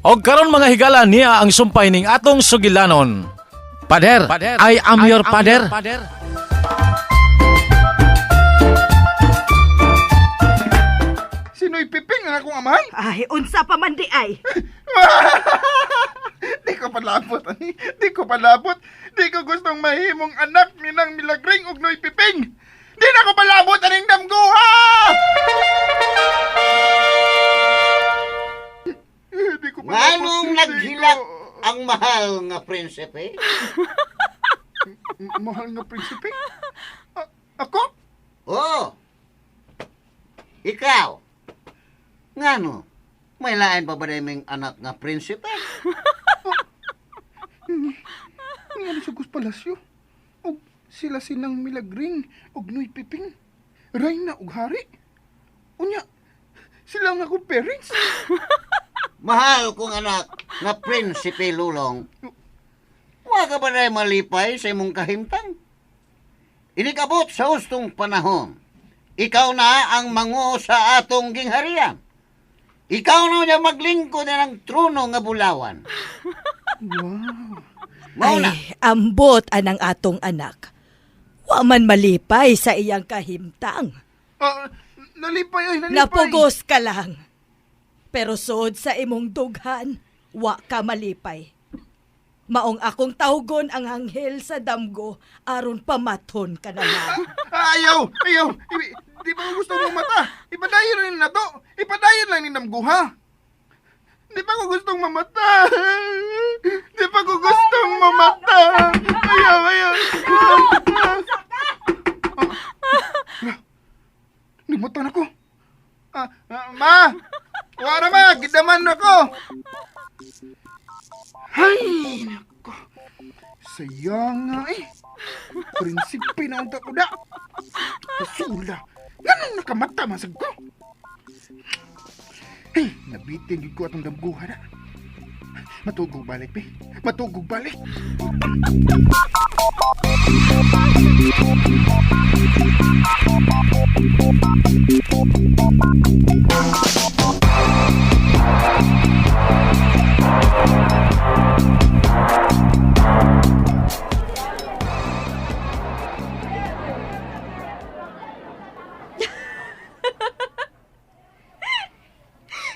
Og karon, mga higala, niya ang sumpay ning atong sugilanon. Pader, I am your pader. Sino'y Piping ang akong amahan? Ay, unsa pa man di ay. Di ko palabot, ani. Di ko palabot. Di ko gustong mahimong anak ni nang Milagring ug Noy Piping. Di na ko palabot aning damguha! Di ko palabot. Nganong Di naghilak ko- ang mahal nga prinsipe? Mahal nga prinsipe? Ako? Oo. Ikaw. Ngano? May lain pa ba naming anak nga prinsipe? Nga sa Gus Palacio. Og sila sinang Milagring og Noy Piping. Reyna og hari. Unya, sila ang akong parents. Mahal kong anak nga prinsipe Lulong. Wa ka ba na malipay sa imong kahimtang? Inikabot sa hustong panahon. Ikaw na ang mango sa atong gingharian. Ikaw na niya maglingkod na ng trono nga bulawan. Wow. Mao na. Ay, ambot anang atong anak. Wa man malipay sa iyang kahimtang. Ah, nalipay ay, nalipay. Napugos ka lang. Pero sod sa imong dughan, wa ka malipay. Maong akong tawgon ang anghel sa damgo aron pamaton ka na lang. Ah, ayaw, ayaw. Di ba ko gusto mong mata? Ipadayon rin na to. Ipadayon lang ni Namguha. Di pa ko gustong mamata. Di pa ko gustong mamata. Ayaw, ayaw. Limutan ako. Ah, ah, ma! Wala ma, gidaman ako. Ay, nako. Sayang nga eh. Prinsipe na unta ko da. Basula. Nganong nakamata masag ko? Hey, nabitin gid ko atong damguhan na. Matugog balik, be. Matugog balik.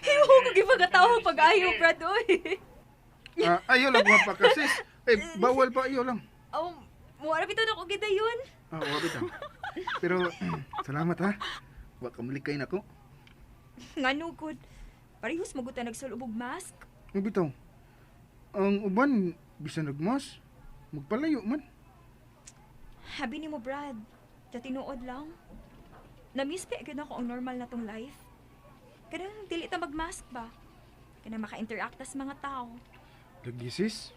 Hiho ko gipagatawa pag-ayo, Brad, oy. Ah, ayaw lang pa ka, sis. Eh, bawal pa, ayaw lang. Oh, muara bitaw na ko gidayon. Ah, wa bitaw. Pero, salamat ha. Wa ka mulikay nako. Ngano gud? Parehas maguta nagsulubog mask. Ano bitaw? Ang uban, bisan nagmas, magpalayo man. Habi nimo, Brad. Sa tinuod lang. Na-miss pa gyud ako ang normal na tong life. Kanang dili ta magmask ba? Kanang maka-interact tas mga tao. Lagi, sis.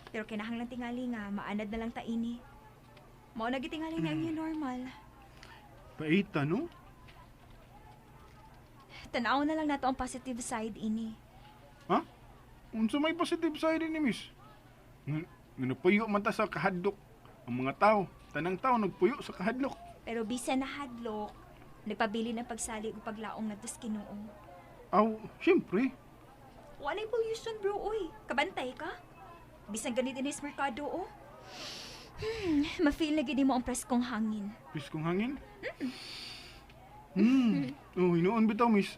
Pero kinahanglan tingali nga maanad na lang ta ini. Mao na gitingali nga ang new normal. Paita, no? Tanaw na lang nato ang positive side ini. Ha? Unsa may positive side ni miss? Nga napuyo man ta sa kahadlok. Ang mga tao, tanang tao nagpuyo sa kahadlok. Pero bisan na hadlok, nagpabili ng pagsalig ug paglaong ngadto sa Ginoo. Aw, syempre. Walay pollution, bro, uy. Kabantay ka? Bisan ganit inis merkado, oh. Ma-feel na gid mo ang preskong hangin. Piskong hangin. Oh, hinuon bitaw miss.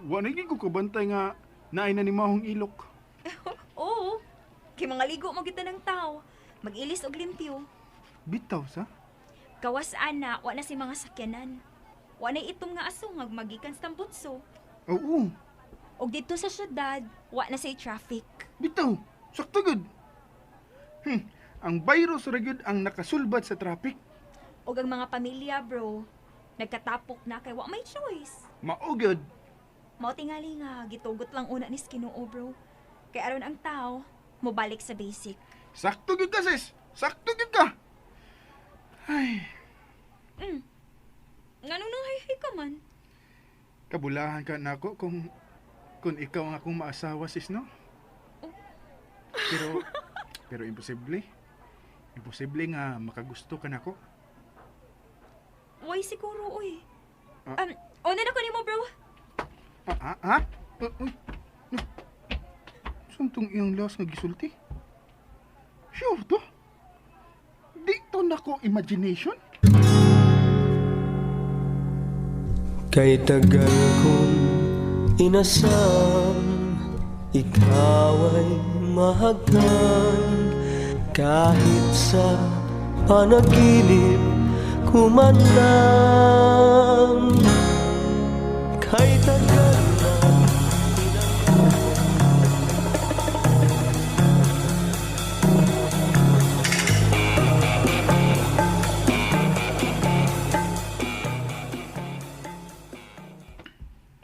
Wa na gyud ko kabantay nga naay na ni mahong ilok. Oo. Kay mga ligo mo kita ng tao. Mag-ilis og limpyo. Bitaw sa? Gawas ana, wa na si mga sakyanan. Wa na itom nga aso nga magikan sa tambutso. Oo, Og dito sa syudad, wa na say traffic. bitaw. Sakto gud. Ang virus ra gyud ang nakasulbad sa traffic. Og ang mga pamilya, bro, nagkatapok na kay wa may choice. Mao gyud. Mao tingali nga gitugot lang una ni Ginoo, bro. Kay aron ang tao mobalik sa basic. Sakto gyud ka sis. Sakto gyud ka. Ay, Nganong nanghay ka man? kabulahan ka nako kung ikaw ang akong maasawa sis, no? Pero pero imposible. Imposible nga makagusto ka nako. Why siguro, uy. Ah. Una na ko nimo, bro. Ah, ah, ah? Uy. Saan iyang last nga gisulti? Sure to? Di to nako imagination? Kay tagal kong inasam, ikaw ay mahagdan. Kahit sa panaginip kumandang. Kay tagal na.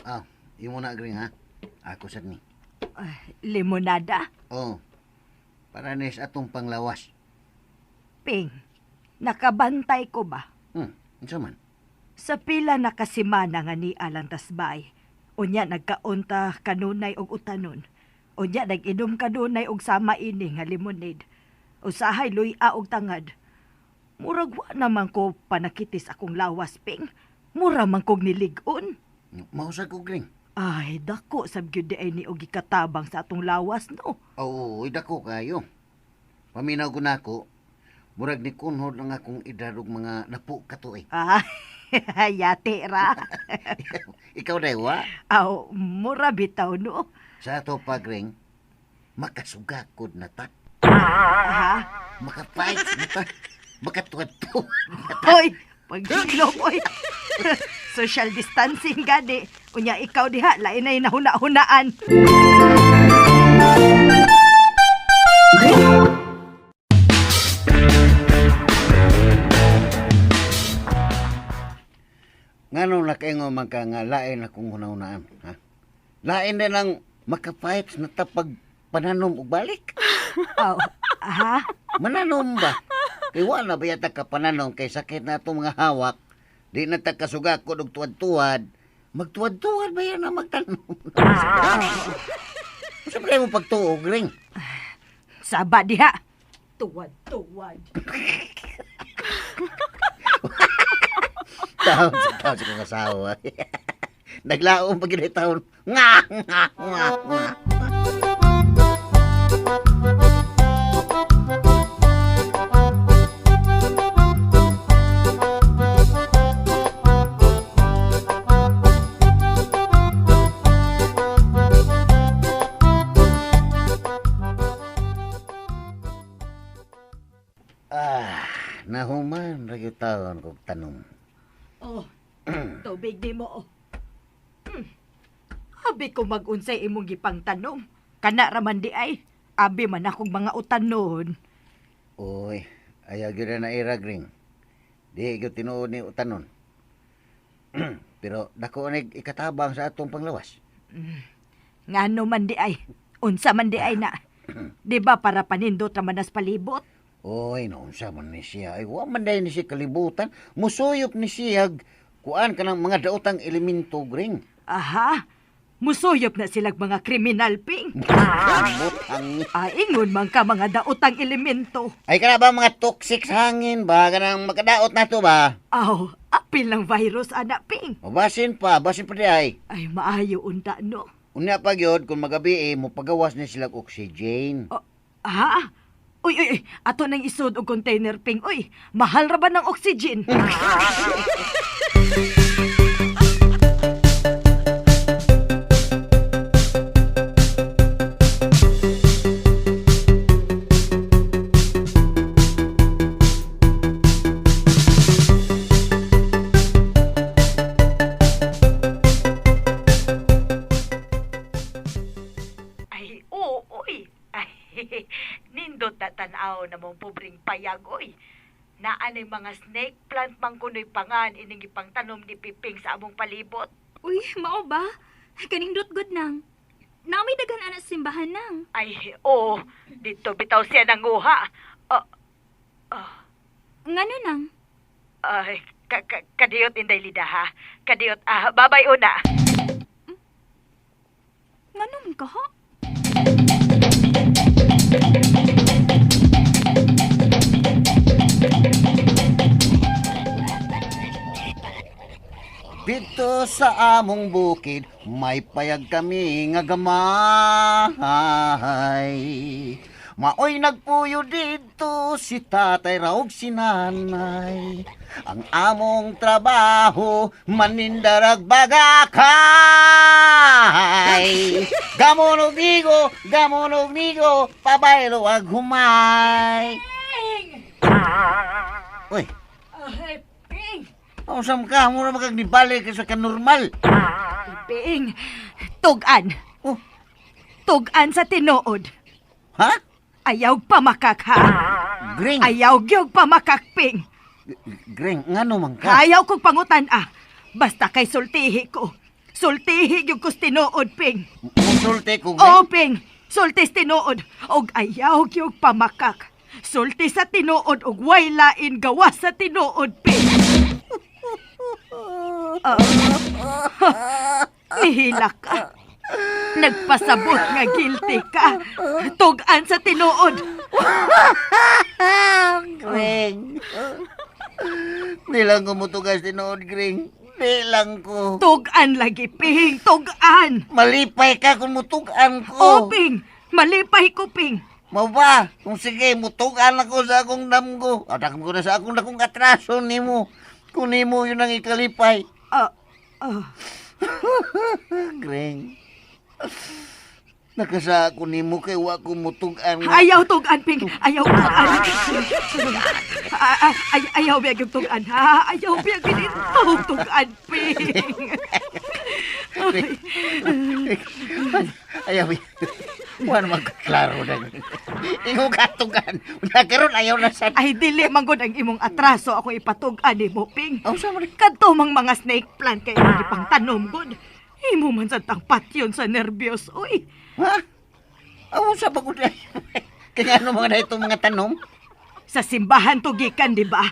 Ah, imo na agring ha. Ako sad ni. Ay, limonada. Oh. Para nis atong panglawas. Ping, nakabantay ko ba? Unsa man? Sa pila na kasimana nga ni alang tasbay. Unya nagkaunta kanunay og utanon. Unya nag-inom kanunay og sama ini nga lemonade. Usahay luya og tangad. Murag wa naman ko panakitis akong lawas, Ping. Mura man kog nilig-on. Mausag ko gring. Ay, dako sab gyud di ay ni og gikatabang sa atong lawas, no. Oo, dako kayo. Paminaw ko nako. Murag ni kunhod lang akong edad og mga napu ka tuig. Ah, yate ra. Ikaw day wa. Aw, mura bitaw, no. Sa ato pagring makasugakod na ta. Ha? Makafight na ta. Makatuwad-tuwad na ta. Hoy, paghilom, oy. Social distancing gani. Unya ikaw diha, lain na nahuna-hunaan. Ngano nakaingo man ka nga lain akong hunahunaan, ha? Lain din ang makafight na ta pag pananom og balik. Aw, ha? Mananom ba? Kay wala ba yata ka pananom kay sakit na itong mga hawak. Di na ta kasugakod og tuwad-tuwad. Magtuwad-tuwad ba yan ang magtanom? Sa mo pagtuog ring? Saba diha. Tuwad-tuwad. Taon sa taon sa kong asawa. Naglaom pa gid taon. Nga, nga, nga, nga. Ah, nahuman ra gyud taon kog tanom. Oh, tubig di mo. Oh. Abi ko mag-unsay imong gipang tanom. Kana raman di ay. Abi man akong mga utanon. Uy, ayaw gyud na irag ring. Di gyud tinuod ni utanon. Pero dako ni ikatabang sa atong panglawas. Ngano man di ay. Unsa man di ay na. Di ba para panindot raman nas palibot? Oy, naunsa man ni siya. Ay, wa man dahil ni siya kalibutan. Musuyop ni siya. Kuan ka ng mga daotang elemento, gring. Aha, musuyop na silag mga kriminal, Ping. Butang. Ay, ingon man ka mga daotang elemento. Ay, kana ba mga toxic sa hangin ba? Kanang makadaot na to ba? Aw, apil lang virus, anak, Ping. O, basin pa di ay. Ay, maayo unta, no? Unya pa gyud kung magabi eh, mopagawas ni sila og oxygen. Oh, ha? Uy, uy, uy, ato nang isod og container, Ping. Uy, mahal ra ba ng oxygen? Ay, oo, uy. Ay, nindot na tanaw na mong pobreng payag, uy. Naanay mga snake plant man kuno'y pangan ining ipang tanom ni Piping sa among palibot. Uy, mao ba? Kanindot gud nang. Naamay daghan ana sa simbahan nang. Ay, oo, dito bitaw siya nanguha. Ah, Ngano nang? ay, kadiyot inday lida ha. Kadiyot, ah, babay una. Ngano man ka ha? Dito sa among bukid, may payag kami nga gamay. Maoy nagpuyo dito si tatay raog si nanay. Ang among trabaho, manindarag bagakay. Gamonog nigo, gamonog nigo, pabaylo ag humay. Uy, Ay, Ping! usam ka, mura magkagnibalik ka sa kanormal. Ping! Tugan! Oh. Tugan sa tinuod. Ha? Ayaw pamakak, ha? Gring. Ayaw gyud pamakak, Ping. Gring, ngano man ka? Ayaw kong pangutan, ah. Basta kay sultihi ko. Sultihi gyud ko sa tinuod, Ping. Musulti ko, Gring. Oo, Ping. Sulti sa tinuod. Og ayaw gyud pamakak. Sulti sa tinuod og way lain gawas sa tinuod, Ping. Ah. Nihila ka. Nagpasabot nga guilty ka. Tugan sa tinuod. Gring. Di lang ko mutugas tinuod, Gring. Di lang ko. Tugan lagi, Ping. Tugan. Malipay ka kung mutugan ko. Oh, Ping. Malipay ko, Ping. Mao ba? Kung sige, mutugan ako sa akong damgo. Atak ko na sa akong dakong atraso nimo. Kung nimo yun ang ikalipay. Ah, ah. Gring. Nakasa ako nimo kay wa ko mutugan. Ayaw tugan, Ping. Ayaw tugan. Ah, ah, ay, ayaw biyag yung tugan, ha? Ayaw biyag yung tugan, Ping. Ayaw. Wa naman ko klaro na. Ingo katugan. Unya karon ayaw na sa. Ay, dili man gud ang imong atraso ako ipatug-an nimo, Ping. Aw sa man. Kadto mang mga snake plant kay imong gipangtanom gud. Imo man sad tang patyon sa nervyos, oy. Ha? Aw sa pa ko na. Kaya ano mga na itong mga tanom? Sa simbahan to gikan, di ba?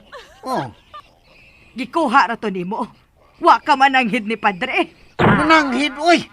Oh. Gikuha ra to nimo. Wa ka man ang hid ni padre. Mananghid, oy.